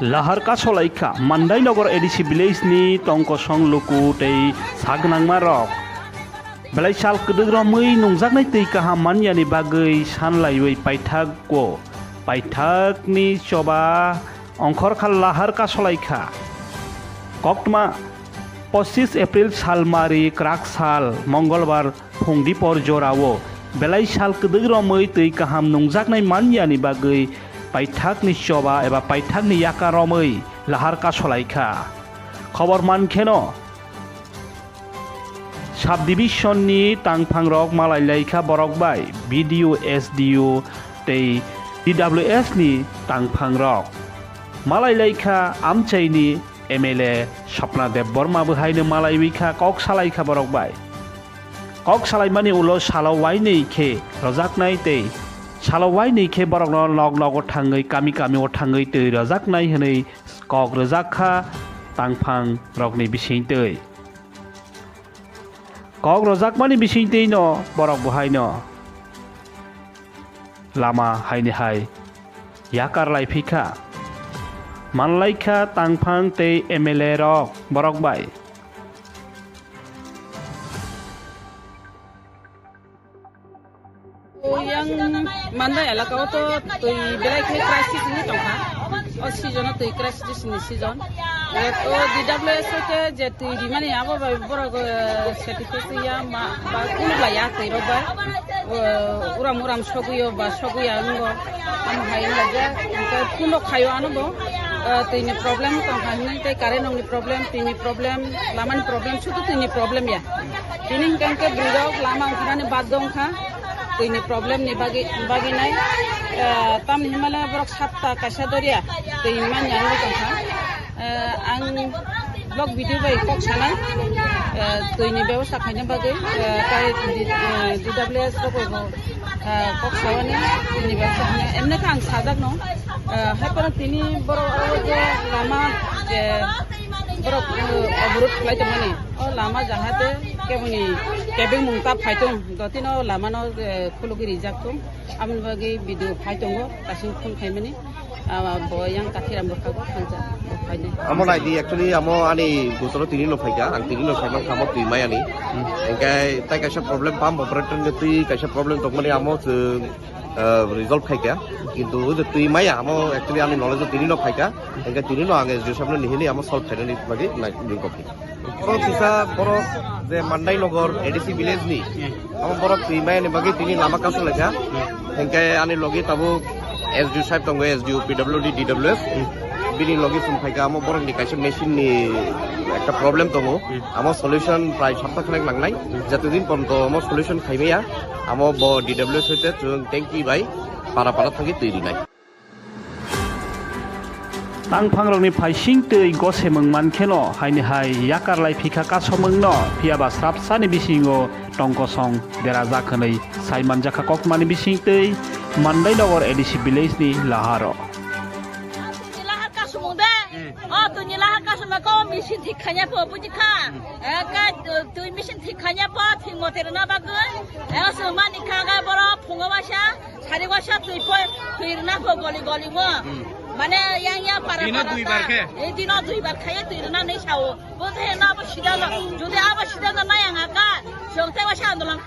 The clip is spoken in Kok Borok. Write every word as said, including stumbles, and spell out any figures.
Lahar kasolaikha Mandainagar A D C village ni tongkosong luku tei sagwnangma rok. Belai sal kwdwk romwi nungjaknai twi kaham manyani bagwi sanlaiwi paithak o. Paithakni choba ongkhorkha lahar kasolaikha. Koktma pochis April salmari kwrak sal Mongolbar phungdi por jorao belai sal kwdwk romwi twi kaham nungjaknai manyani bagwi paithakni choba eba paithakni yaka romwi lahar kasolaikha. Khobor mankheno, sub-division ni tangphangrok malailaikha borok bai, B D O, S D O tei T W S ni tangphangrok malailaikha amchaini M L A Swapna Debbarma bo haino malaiwikha, kok salaikha borok bai. Kok salaimani ulo salo wainwi khe rojaknai tei salo wainwi khe borokno nog nogo thangwi, kami kamio thangwi twi rojaknai hwnwi kok rwjakha tangphangrokni bisingtwi. Kok rojakmani bisingtwino borok bo haino lama haini hai yakar laiphikha. Manlaikha tangphang tei M L A rok borok bai. Yang Mandai elaka o to twi belai khe crisis wngwi tongkha. O season o twi crisis ni season. O D W S o khe je twi rimani abo bai borok, eh, satisfaction ya ma ba kunu ba ya twi rok bai. O uram uram sogwi o ba sogwi ya wngo. Amo hai wnglaijak. Hwnkhe phone rok khaio ano bo. Eh, twi ni problem tongkha hinwi tei current rok ni problem, twi ni problem, lama ni problem, sudu twi ni problem ya. Tini hwnkhe hwnkhe bwrwi rok lama wngkha nani bad wngkha. Twi ni problem ni bagwi, bagwi nai, eh, tamni himale borok satta kaisa doria twi manya wngwi tongkha. Eh, ang vlog video bai kok sanai, eh, twi ni bebosta khaina bagwi, eh, tai, eh, D W S rok bai bo, eh, kok sawani twi ni bebosta khaina. Emne khe ang sajak no, eh, hai phano tini borok aro je lama je borok, eh, oborot khlai tongmani. O lama jahate keboni kebengmung ta phai tong, dotino lamano, eh, khulugwi rijak tong. Aboni bagwi video phai tongo, kasing phone khaimani. Ah, bo yang kathiramo khago, thansa, bo phainai. Amo naidi, actually, amo ani gotoro tini no phaika, ang tini no phaima kha, amo twi maya ni. Hmm. Hingke tai kaisa problem pump operator ni twi kaisa problem tongmani amo chwng, ah, resolve khaika. Kintu o je twi maya, amo actually ani knowledge o tini no phaika. Hingke tini no ang S D O sabno nihili amo solve khainani bagwi nai, nai kok. Borok kisa borok je Mandainagar A D C village ni, amo borok twi maya ni bagwi tini lama kasulaikha. Hingke ani logi tabuk S D O sahib tongo, S D O, P W D, D W S. Bini logi chwng phaikha, amo borok ni kaisa machine ni ekta problem tongo. Amo solution prai sapta khalek nangnai. Jatodin porjonto amo solution khaimaya, amo bo D W S hoite chwng tanki bai para para thangwi twi rinai. Tangphangrokni phaising twi gosemung mankheno, haini hai yakar lai phikha kasomungno, phiyaba srapsani bisingo tongkosong derajak hwnwi sai manjakha kokmani bising twi Mandainagar A D C village ni laharo. Twi ni lahar kasomung de? Hmm. O twi ni lahar kasomung ko machine thik khanya po, buji kha? Hmm. Eka twi machine thik khanya po, thik mote rwna bagwi. Eka sumani kha ga borok phungo waisa. Sari waisa twi poi, twi rwna kho goli goli mo. Hmm. Mane yang ya para Dino para duibar ta. Khe? Eh, dino duibar khaye twi rwna nei sao. Bo the na abo sida no. Jodi abo sida no na yang aka. Song te waisa andolan.